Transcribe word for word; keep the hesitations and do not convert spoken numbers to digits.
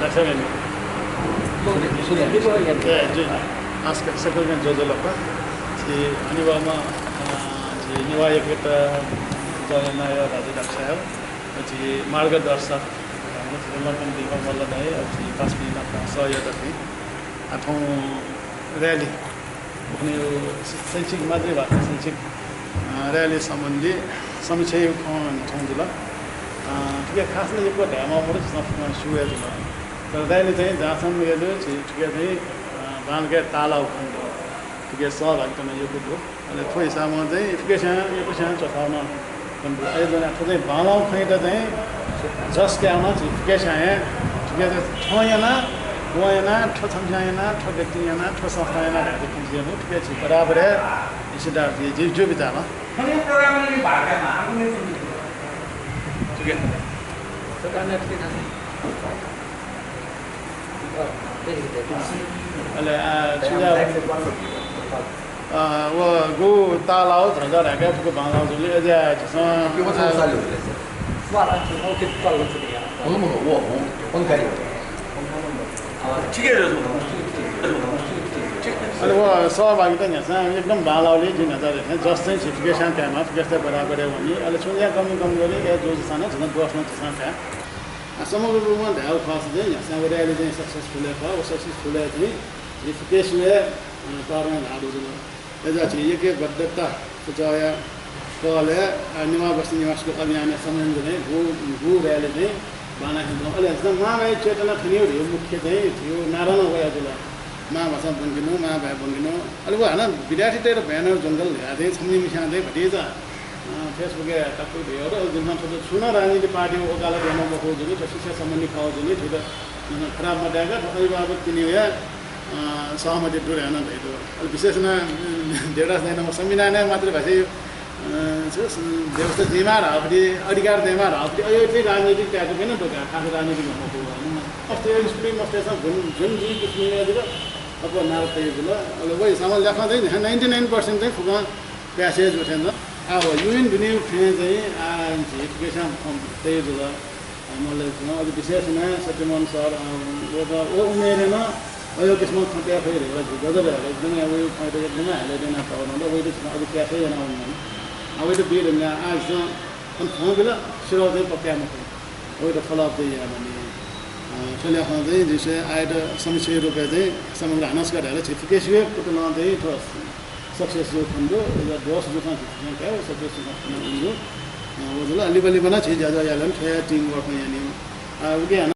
Seven. ए, जी। नमस्कार, सकलकं ज्वजलपा। झी हनेबहःम्ह, अ, झी नेवाः यक्वय्‌त जःयानाः राज्य डाक्टर साहेब, झी मार्गदर्शक, अ, झी लंकन दीपा मल्ल दाइ, अ, झी पासापिं नाप सहयोगी। आः थौं rally उखुन्हु शैक्षिक मात्रै भचा शैक्षिक, अ, rally सम्बन्धी समीक्षाया खँ न्ह्याथें जुल। अ, थुकी खास नं यक्व धायेमाः मदु, झीसं फुक्कं स्यू हे जुल। तर rally चाहिँ जहाँसम्म हे दु, झी थुकी चाहिँ, अ, बांलाक ताःलाःगु खँ दु। थुकी सहभागिता नं यक्व दु। अले थ्व हिसाबं चाहिँ थुकियात यक्वसिनं च्वछाः नं खँ दु। अय्‌जूगुलिं थ्व चाहिँ बांलाःगु खँयात चाहिँ जस कयाः नं झी थुकियात हे, थुकियात थ्वं यानाः, वं यानाः, थ्व छम्हस्यां यानाः, थ्व व्यक्तिं यानाः, थ्व संस्थां यानाः धायेगु खँ जुइ मखु, थुकियात झी बराबर हे निषेधाज्ञा जुइ, जिगु बिचालं। अले, आ, सुझाव। अ, व गु ताःलाःगु झन्झट धायेकाः फुक्क बांलाःगु जुल। अय्‌जूगुलिं झीसं, अ, अले व सहभागिता न्ह्याथें एकदम बांलाःगुलिं जिं न्ह्याथें धाये, जस चाहिँ झी फुक्कसिनं कायेमाः, फुक्कसित बराबर हे वनी। अले छुं ज्या कमी कमजोरी, ए, जूगु जूसां नं झन दोष नं झीसं काये। आ, समग्र रूपमा धायेगु खःसा चाहिँ न्ह्याथें व rally चाहिँ successful हे खः, व successful हे चाहिँ झी फुक्कसिया, अ, तःधंगु हे जुल। अय्‌जूगुलिं झी ऐक्यबद्धता पुचःया पहलय्, अ, नेवाः बस्ती नेवाः स्कूल अभियानया संयोजनय् गु, गु rally चाहिँ बांलाः खने दु। अले झीसं मांभाय् चेतना खनेगु धइगु मुख्य चाहिँ झीगु नारा नं वयादिल। मांभाषा ब्वंकेनु, मांभाय् ब्वंकेनु। अले व हानं विद्यार्थीतय्‌त banner ज्वंकल धयाः चाहिँ छम्ह निम्हस्यां चाहिँ भतिचा, अ, Facebook-य् ताकु धयागु दु। अले जिमिसं थ्व छुं नं राजनीतिक पार्टी वकालत यानागु मखु जुल, थ्व शिक्षा सम्बन्धी खः जुल, थ्व खराब मदयेक थ्व अभिभावकपिनिगु हे, अ, सहमति दु धयाः नं धयागु दु। अले विशेष यानाः, अ, देवदास दाइनं व संविधानय् मातृभाषाया, अ, छु, स-, व्यवस्था दयेमाः धाःगु, अधिकार दयेमाः धाःगु, अय् थें राजनीतिक tactic नं दु का, खास राजनीतिक मखु। अथे स्कुलय् मस्तय्‌सं जुन, जुन जुइ किसिमं जुल, अप्वः नारा तयादिल। अले व हिसाबं ल्याखं चाहिँ ninety nine percent चाहिँ फुक्कं pass हे जू थें जुल। आः व UN दुनेगु खँय् चाहिँ आः झी फुक्कसिनं खँ तयादिल। अ, मल्ल, अझ विशेष यानाः सत्यमोहन सर, अ, व त, व उमेरय् नं अज्याःगु किसिमं खँ तये फइ धकाः झी गजब यात। एकदमै वयागु खँयात एकदमै highlight यानाः तःधंगु दु। वयात झीसं अझ pass हे यानावनेमानि। अ, वयात बिया धुंकाः आः झीसं थन खँ बिल, सिधः चाहिँ पक्का याये मफु। वयात follow up चाहिँ यायेमानि। अ, थ्व ल्याखं चाहिँ जिमिसं आःयात समीक्षाया रूपय् चाहिँ समग्र हानं छकः धायेला, झी फुक्कसिया कुतलं चाहिँ थ्व success जूगु खने दु, अय्‌जूगुलिं दोष जूसां झीसं काये, success जूसां खने दु। अ, व जुल, लिपा लिपा नं झी ज्याझ्वः यायेला थ्व हे team work यानाः। अ, उकिं हानं